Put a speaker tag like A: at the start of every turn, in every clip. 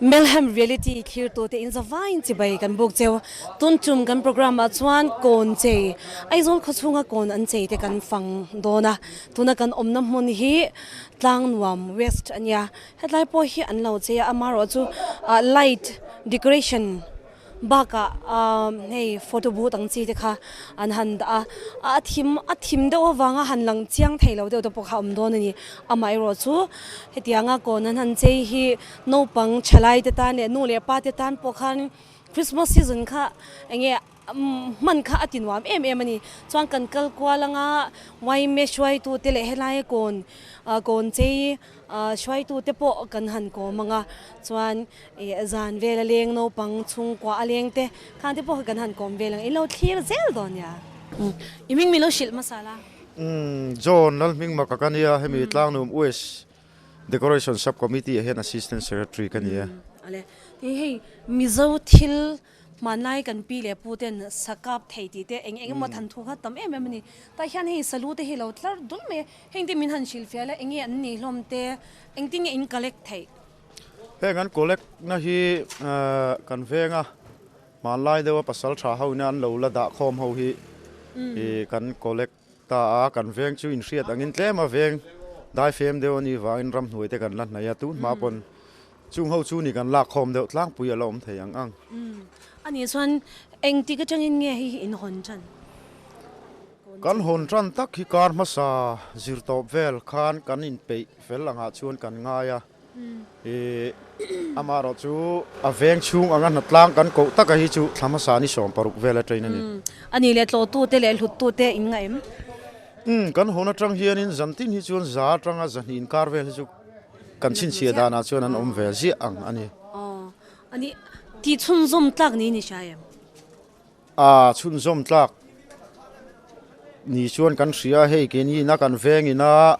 A: Melhem Reality thlirtute in zavaiin chibai kan buk cheu. Tun tum kan programme ah chuan kawn chei, Aizawl khawchhunga kawn an chei te kan fang dawn a. Tuna kan awmna hmun hi Tlangnuam West a nia. Hetlai pawh hi an lo chei a, amaherawhchu light decoration Bakah hei photo booth ang chi te kha an han dah a, a thim a thim deuh avanga han lang chiang thei lo deuh te pawh kha a awm dawn a ni. Amaherawh chu hetianga kawn an han chei hi naupang thalai te tan leh nu leh pa te tan pawh khan Christmas season kha eng nge hman kha a ti nuam em em a ni. Chuan kan kal kual anga yma hruaitu te leh helai kawn kawn chei hruaitute pawh kan han kawm ang a, chuan ih zan vel a leng naupang chhungkua a leng te khan te pawh kha kan han kawm vel ang, ilo thlir zel dawn nia. I hming milo hrilh hmasa la.
B: Umm John Lalhmingmaka ka nia, hemi Tlangnum West Decoration Sub Committee ah hian Assistant Secretary ka ni e.
A: Ale, hei Mizo thil Hmanlai kan pi leh pu ten sa kap thei tih te eng eng emaw than thu kha tam em em a ni. Tah hian hei salu te hi lo tlar dul mai a, heng te min han hrilh fiah la eng nge an nih hlawm te, engtin nge in collect theih?
B: Heng an collect na hi kan veng a, hmanlai deuha pasal tha ho ina an lo la dah khawm ho hi kan collect ta a, kan veng chu inhriat angin tlem a veng daifem deuh a nih vangin ramhnuai te kan la hnaih a, tun hma pawn Chung ho chu ni kan lak khawm deuh tlangpui a la awm thei ang ang.
A: A nih chuan engtik atangin nge hei hi in hawn tan?
B: Kan hawn tan tak hi kar hmasa zir tawp vel khan kan inpeih fel angah chuan kan ngai a. Ih amaherawh chu a veng chhung anga hnatlang kan koh taka hi chu thla hmasa ni 16 vel atangin a ni.
A: A nih leh tlawhtute leh hluttute in ngaih em?
B: Umm kan hawn atang hianin zantin hi chuan za atanga zahnih inkar vel hi chu Kan chhinchhiah danah chuan an awm ve ziah ang a ni.
A: Aw, a ni. Tih chhunzawm tlak ni ni hria em?
B: A, chhunzawm tlak ni chuan kan hria hei keini ina kan veng ina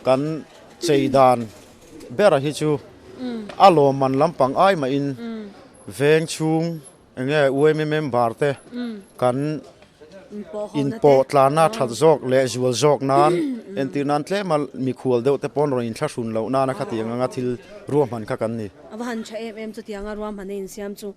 B: kan chei dan bera hi chu a lawmman lampang ai mahin veng chhung Eng nge UMA member te kan inpawh tlana that zawk leh zual zawk nan entir nan tlema mikhual deuh te pawn rawn inthlahrun loh nana khatiang anga thil ruahman kha kan ni.
A: A va han tha em em chutianga ruahman a insiam chu.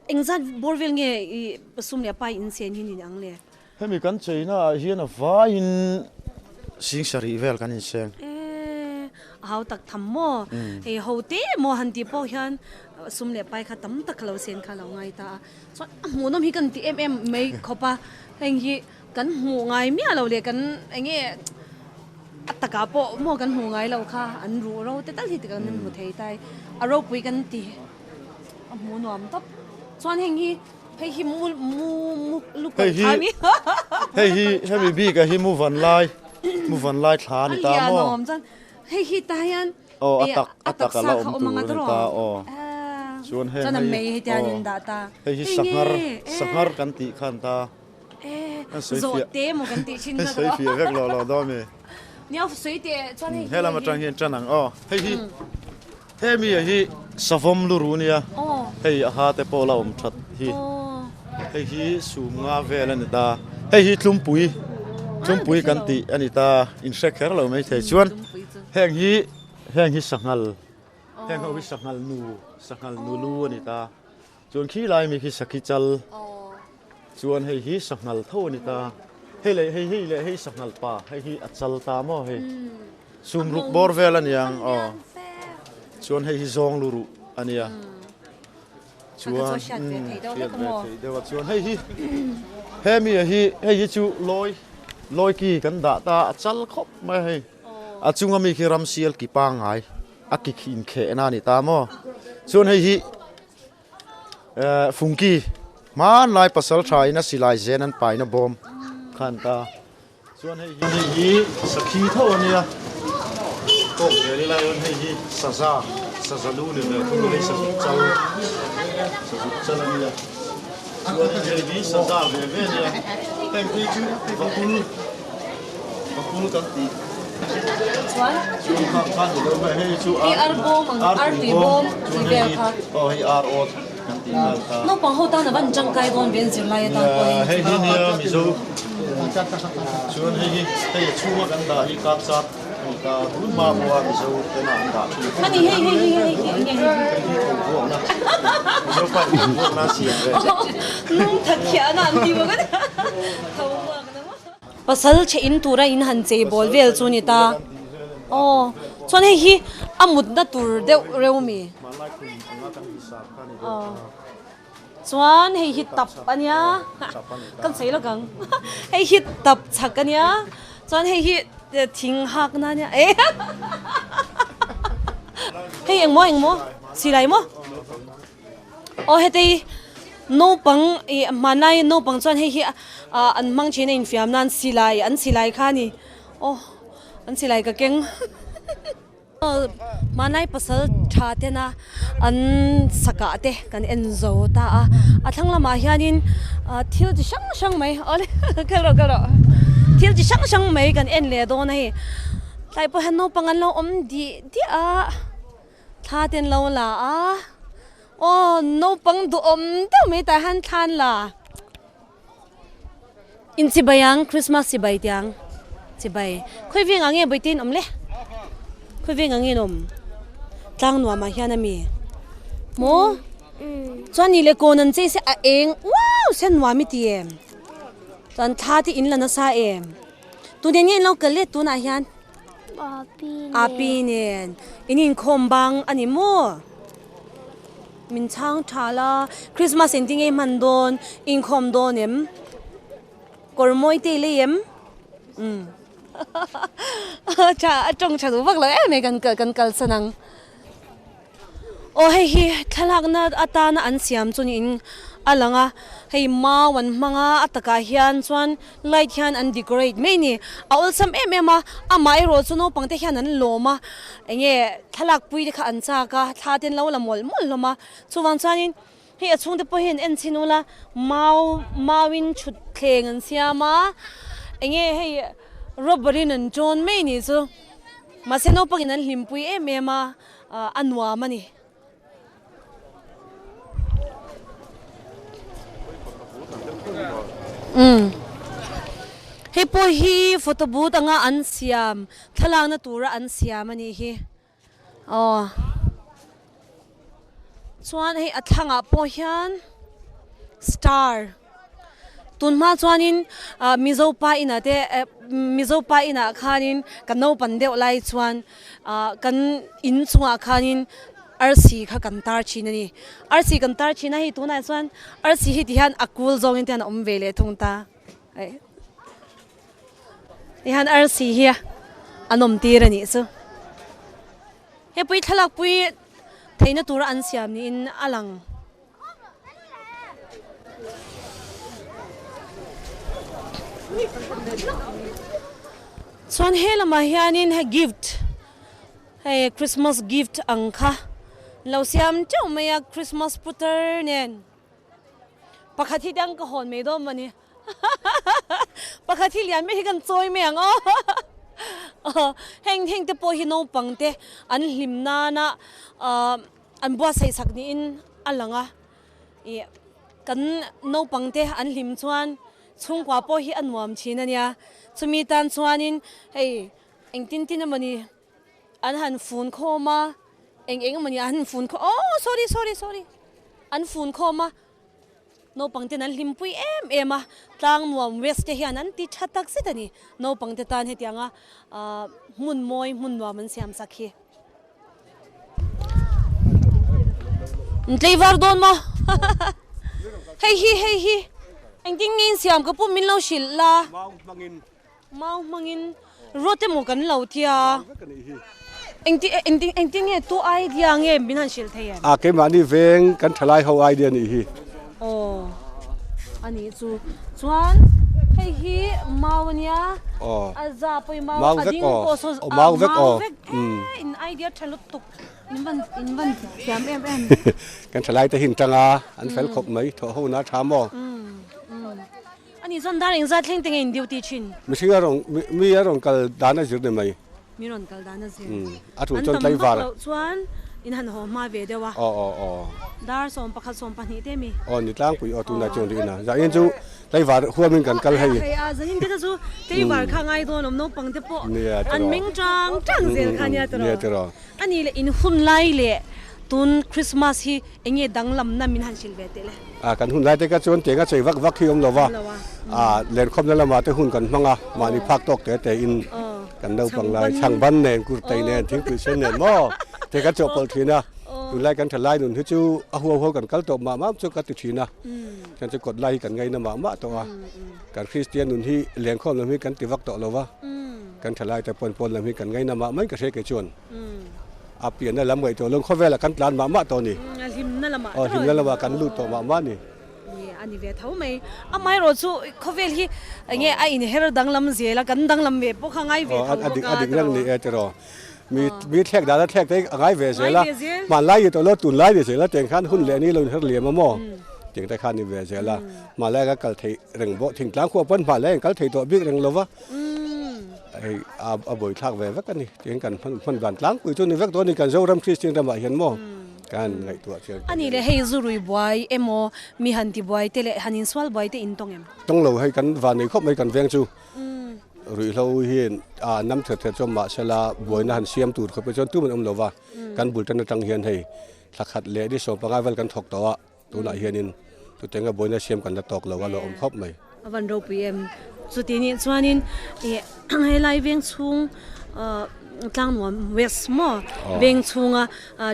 A: Engzat bawr vel nge i sum leh pai inchen hi ni ang le?
B: Hemi kan cheina ah hian a vaiin sing sarih vel kan inseng.
A: E, a hau tak tham maw? Hei ho te maw han tih pawh hian sum leh pai kha tam tak ka lo sen kha a lo ngai ta a. Chuan a hmuhnawm hi kan ti em em mai khawp a, heng hi kan hmuh ngai miah lo leh kan eng nge a takah pawh maw kan hmuh ngai lo kha an ruh ro te tal hi kan hmu thei ta i a ropui kan ti a hmuh nuam tawp. Chuan heng hi Hei hi mu mu mu lu
B: Hei hi hei hi hemi bik ah hi mu van lai mu van lai thla a ni ta maw?
A: Alian awm chuan hei hi tah hian
B: aw a tak a tak a la awm tur a ni ta aw chuan heng
A: chuan a mei hei te an in dah ta
B: hei hi sanghar sanghar kan tih khan ta
A: zawh te maw kan tih thin
B: kha sawi fiah vek lo lo dawn mi
A: nia sawi teh chuan hei
B: he lam atang hian tan ang aw hei hi Hemi ah hi savawm lu ru nia, hei a ha te pawh la awm that hi, hei hi sum nga vel a ni ta, hei hi tlumpui, tlumpui kan tih a ni ta, in hre kher lo mai thei chuan heng hi heng hi sanghal, heng ho hi sanghal nu, sanghal nu lu a ni ta, chuan khi lai mi khi sakhi chal, chuan hei hi sanghal tho a ni ta, hei leh hei hei leh hei sanghal pa, hei hi a chal ta maw hei. Sumruk bawr vel a niang aw. Chuan hei hi zawng lu ruh a nia. Chuan hriat ve thei deuh a chuan hei hi hemi a hi hei hi chu lawi lawi ki kan dah ta a chal khawp mai a hei. A chunga mi khi ramsial ki pangngai a ki inkhehna a ni ta maw. Chuan hei hi fungki hmanlai pasal tha in a silai zen an paina bawm kha an ta. Chuan hei hi hei hi sakhi tho a nia tawk zel ila chuan hei hi saza saza lu ni ve thung hei sazuk chal sazuk chal a nia chuan hei hi saza ve ve a nia heng hi chu vakul vakul kan tih
A: chuan
B: chuan kha kha ni deuh mai hei chu
A: hei ar bawm ang ar tui bawm tih vel kha
B: aw hei ar awt kan tih nghal ta
A: naupang ho tan a van tangkai dawn ve an zirlai atan pawh
B: hei hei hi nia mizo Chuan hei hi hei a chhunga kan dah hi kap chap a ni ta tun hma pawha Mizo tena an dah thin.
A: Ani hei hei hei hei hi enge hi.
B: Hei hi tho vuakna, Mizopa in tho vuakna siam ve.
A: Nung that khiahna an ti bawk a nia. Tho vuakna maw. Pasal che in tura in han chei bawl vel chu ni ta. Aw, chuan hei hi a mutna tur deuh reuh mi. Aw. Chuan hei hi tap a nia, kan sawi lawk ang, hei hi tap chhak a nia, chuan hei hi thing hak na a nia, hei engmaw engmaw silai maw aw heti naupang ih hmanlai naupang chuan hei hi ah an hmang thin a infiam nan silai an silai kha a ni aw an silai ka keng. Hmanlai pasal tha tena an sakah te kan en zo ta a, a thlang lamah hianin thil chi hrang hrang mai awle kal rawh kal rawh thil chi hrang hrang mai kan en leh dawn a hei tlai pawh hian naupang an lo awm dih diah a thla te an lo la a aw naupang duhawm deuh mai tah hian thla an la. In chibai ang Christmas chibai tiang chibai khawi veng ah nge bawihte in awm le khawi veng ah nge in awm tlang nuam ah hian ami maw chuan ni leh kawn an chei se a eng uau se nuam i ti em chuan thla te in la nasa em tun eng nge in lo kal le tunah hian api nen in inkhawm bang a ni maw. Min chhang tha la, Christmas engtin nge i hman dawn, i inkhawm dawn em? Kawr mawi te i lei em? Umm tha a tawng tha duh vak lo em mai kan kan kalsan ang. Aw hei hi thlalakna atana an siam chu niin a lang a, hei mau an hmang a, a takah hian chuan light hian an decorate mai a ni. A awlsam em em a, amah erawh chu naupang te hian an lawm a, eng nge thlalak pui te kha an chak a, thla te an lo la mawlh mawlh hlawm a, chuvang chuanin hei a chhungte pawh hian en chhin ula mau mauin thut thleng an siam a, eng nge hei rubber in an tawn mai a nih chu, mahse naupangin an hlimpui em em a, a nuam a ni. Umm hei pawh hi photo booth anga an siam thlalakna tura an siam a nih hi aw chuan hei a thlangah pawh hian star. Tun hma chuanin ah Mizo pa inah te eh Mizo pa inah khanin ka naupan deuh lai chuan ah kan in chungah khanin arsi kha kan tar thin a ni. Arsi kan tar thin a hei tunah chuan arsi hi tihian a kul zawngin te hian a awm ve leh thung ta. Tihian arsi hi an awm tir a nih chu. Hepui thlalak pui theihna tura an siam niin a lang. Chuan he lamah hianin hei gift hei Christmas gift ang kha lo siam teuh mai a Christmas putar nen pakhat hi dang ka hawn mai dawn mawni pakhat hi lian ber hi kan chawi mai ang aw heng heng te pawh hi naupang te an hlim nana ahh. An buatsaih sak niin a lang a, ih kan naupang te an hlim chuan chhungkua pawh hi a nuam thin a nia, chumi tan chuanin hei engtin tin emawni an han fun khawm a, eng eng emawni an han fun khawm aww sorry sorry sorry an fun khawm a, naupang ten an hlimpui em em a, tlang nuam west te hian an ti tha tak zet a ni, naupang te tan hetianga ah hmun mawi hmun nuam an siam sak hi. Tleivar dawn maw? Hei hi hei hi engtin nge in siam ka pum min lo hrilh la.
C: Mau hmangin.
A: Mau hmangin ruat emaw kan lo tia. Engtin engtin engtin nge tu idea nge min han hrilh thei em?
C: A keimahni veng kan thalai ho idea nih hi.
A: Aw anih chu chuan hei hi mau ania a za pawh mau a ding pawh saw
C: mau vek aw
A: in idea tha lutuk in van in van thiam em em
C: kan thalai te hin tanga an fel khawp mai thawh ho na tha maw
A: ani chuan dar engzat thleng te nge in duty thin
C: mihring a rawn mi a rawn kal dan a zir ni mai
A: Mi rawn kal dan a zir.
C: A tul chuan tlaivar.
A: An tam vak loh chuan in han haw hma ve deuh a.
C: Aw aw aw.
A: Dar 11 12 te mi.
C: Aw ni tlangpui aw tunah chuan ri ina. Zanin chu tlaivar huamin kan kal hei.
A: Hei a zanin te kha chu tlaivar kha ngai dawn awm naupang te pawh an meng tang tang zel kha nia tiraw.
C: Nia tiraw.
A: Ani leh in hun lai leh. Tun Christmas hi enge danglamna min han hrilh ve teh le?
C: A, kan hun lai te kha chuan tianga chei vak vak hi awm lo va, a, lenkhawmna lamah te hun kan hmang a, mahni phak tawk te te in kan naupang lai chhangban nen, kurtai nen, thingpui sen nen maw te kan chawhpawlh thin a, tunlai kan tha lai nun hi chu a huau huau kan kal tawh mah mah chu ka ti thin a, chuan chu kawt lai hi kan ngaina mah mah tawh a, kan Kristian nun hi lenkhawm lam hi kan ti vak tawh lo va, kan tha lai te pawn pawn lam hi kan ngaina mah mai ka hre kei chuan. A pianna lam ngaihtuah lawng khawvelah kan tlan mah mah tawh a ni.
A: A hlimna lamah
C: Aw, hlimna lamah kan lut tawh mah mah a ni.
A: Ni, a ni ve tho mai. Amaherawh chu khawvel hi enge a inher danglam zel a, kan danglam ve pawh kha ngai ve tho bawk a.
C: A dik, a dik reng ni e tiraw. Mi, mi thlek dana thlek te a ngai ve zel a. Hmanlai ni tawh lo, tunlai ni zel a, tiang khan hun leh ni lo inher liam a maw? Tiang te khan ni ve zel a. Hmanlai a kal theih reng bawk, thingtlang khuah pawn hmanlai an kal thei tawh bik reng lo va. Hei a buai thlak ve vek a ni tiin kan hman dan tlangpui chu ni vek dawn a ni kan Zoram Kristian ramah hian maw kan ngaihtuah chiang
A: A ni le hei zurui buai emaw mi han ti buai te leh han insual buai te in tawng em?
C: Tawng lo hei kan van nei khawp mai kan veng chu ruihhlo hian a nam ther ther chuan mahsela buaina han siam tur khawp hi chuan tuman awm lo va kan bul tan atang hian hei thla khat leh ni 15 vel kan thawk tawh a. Tunah hianin tutenga buaina siam kan la tawk lo a lo awm khawp mai.
A: A van ropui em? Chuti nih chuanin ih helai veng chhung Tlangnuam West maw veng chhunga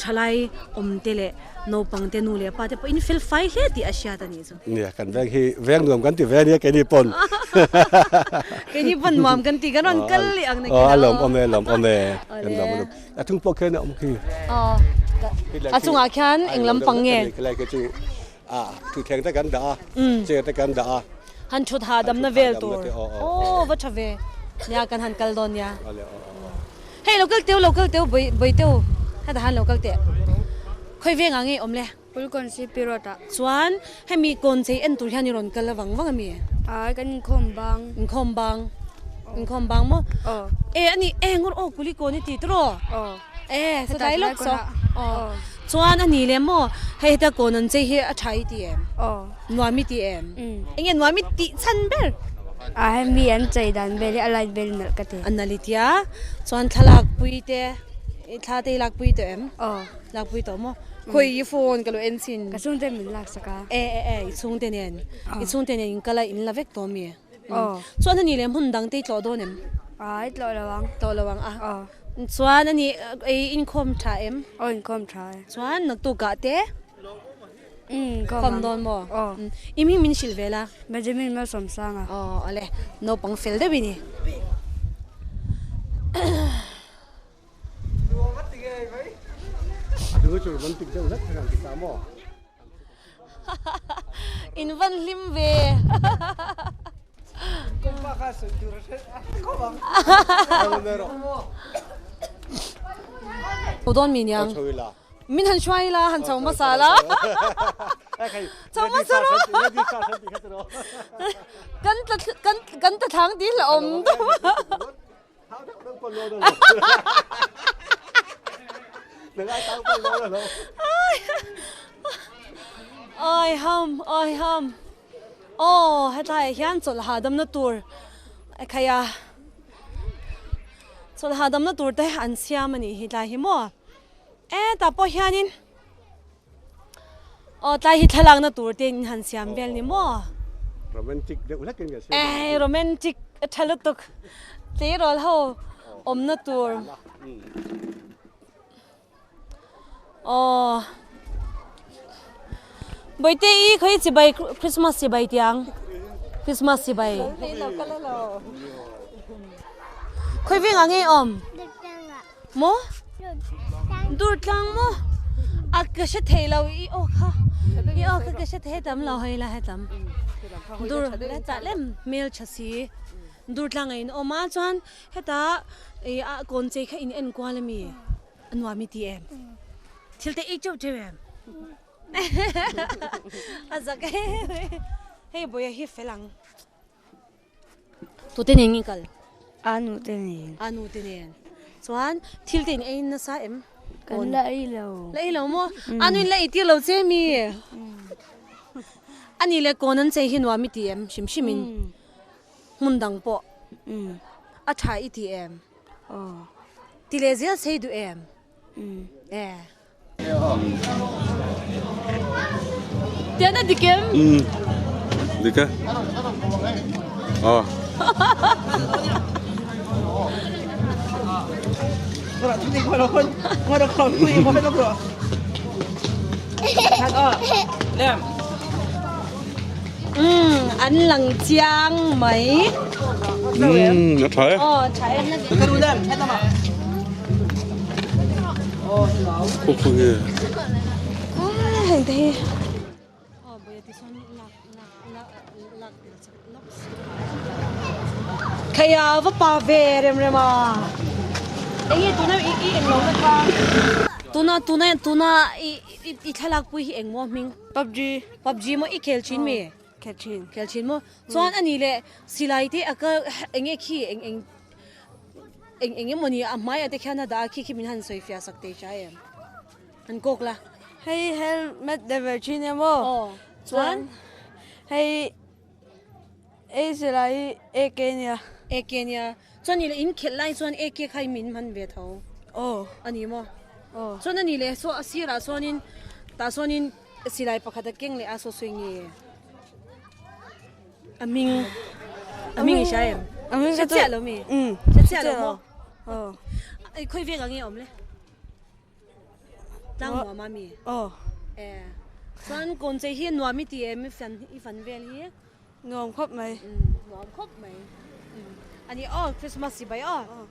A: thalai awm te leh naupang te nu leh pa te pawhin fel fai hle tih a hriat a nih chu.
C: Nia kan veng hi veng nuam kan ti ve ania keini pawn.
A: Keini pawn nuam kan ti kan rawn kal leh ang nakin
C: a. A lawm awm e lawm awm e. Kan lawm awm. A chung pawh khian a awm khi.
A: A chungah khian eng lampang nge?
C: Khilai khi chu a thutthleng te kan dah a, chair te kan dah a.
A: Han thut hahdamna vel tur. Aw va tha ve. Nia kan han kal dawn nia. Hei lo kal teu lo kal teu bawi teu heta han lo kal teh. Khawi vengah nge awm le?
D: Pulkawn CP Road ah.
A: Chuan hemi kawn chei en tur hian i rawn kal avang vang ami?
D: Ai kan inkhawm bang.
A: Inkhawm bang. Inkhawm bang maw?
D: Aw.
A: E ani e ngawr aw kuli kawn i ti tiraw?
D: Aw.
A: E satlai lawk saw. Aw. Chuan ani leh maw hei heta kawn an chei hi a tha i ti em?
D: Aw.
A: Nuam i ti em?
D: Umm.
A: Enge nuam i tih chhan ber?
D: A hemi an chei dan vel hi a light vel nalh ka ti.
A: A nalh i tia. Chuan thlalak pui te thla te i lak pui tawh em?
D: Aw.
A: Lakpui tawh maw? Khawi i phone ka lo en chin.
D: Ka chhungte min laksak a.
A: E e e i chhungte nen. I chhungte nen in kal a in la vek tawh mi?
D: Aw.
A: Chuan ani leh hmun dang te i tlawh dawn em?
D: Aa i tlawh lo ang.
A: Tlawh lo ang a.
D: Aw.
A: Chuan ani ei inkhawm tha em?
D: Aw inkhawm tha e.
A: Chuan naktuk ah te?
D: Umm
A: khawm ang. Khawm dawn maw?
D: Aw.
A: I hming min hrilh ve la.
D: Benjamin Malsawmsanga.
A: Aw awle naupang fel deuh i ni. In van hlim ve. Dawn mi niang. Min han hruai la, han chho hmasa la. Chho hmasa rawh. Kan kan kan ta thlang dil a awm. Oi ham oi ham aw hetlaiah hian chawlh hahdamna tur a khai a chawlh hahdamna tur te an siam a nih hi tlai hi maw e tah pawh hianin Aw tlai hi thlalakna tur te in han siam vel ni maw?
C: Romantic deuh hlek in ka siam.
A: Eh romantic a tha lutuk. Tleirawl ho awmna tur. Aw Bawihte i khawi chibai Christmas chibai tiang. Christmas chibai. Khawi vengah nge awm? Maw? Durtlang maw? A ka hre thei lo i aw kha i aw kha ka hre thei tam lo hei la hetam dur hetah lem hmel tha si durtlang a in awm a chuan heta ih a kawn chei kha in en kual ami a nuam i ti em thil te ei teuh teuh em a zak hei bawiha hi fel ang. Tute nen nge kal?
D: A nu te nen.
A: A nu te nen. Chuan thil te in ei nasa em?
D: Kan la ei lo.
A: La ei lo maw? A nu in la ei tir lo che mi? A ni le kawn an chei hi nuam i ti em? Hrim hrim in. Hmun dang pawh. A tha i ti em?
D: Aw.
A: Ti leh zel sei duh em? E. Tian a dik em?
E: Umm dik e. Aw.
A: Umm an lang chiang mai.
E: Umm a tha e.
A: Aw tha e.
E: Khaw khaw nge.
A: Heng te hi. Khaia va pa ve rem rem a. Enge tuna i i englo na kha. Tuna tuna tuna i i thlalak pui hi engmaw hming?
D: PUBG.
A: PUBG maw i khel thin mi?
D: Khel thin.
A: Khel thin maw? Chuan ani leh silai te a ka enge khi eng eng eng eng emawni a hmaiah te khian a dah a khi khi min han sawi fiah sak teh hria em? An kawk la.
D: Hei helmet level thin em aw.
A: Aw. Chuan
D: hei ei silai hi AK nia.
A: AK nia. Chuan ni leh in khelh lai chuan AK kha min hman ve tho.
D: Aw.
A: A ni maw?
D: Aw.
A: Chuan a ni leh saw a sirah chuanin tah sawnin silai pakhat a keng leh a saw sawi nge. A hming a hming i hria em?
D: A hming
A: ka chu. Hre chiah lo mi?
D: Umm.
A: Hre chiah lo maw?
D: Aw.
A: Khawi vek ang nge awm le? Tlang nuam a mi?
D: Aw.
A: E. Chuan kawn chei hi nuam i ti em i fan i fan vel hi?
D: Nuam khawp mai.
A: Umm nuam khawp mai. Umm ani aw Christmas chibai aw.
D: Aw.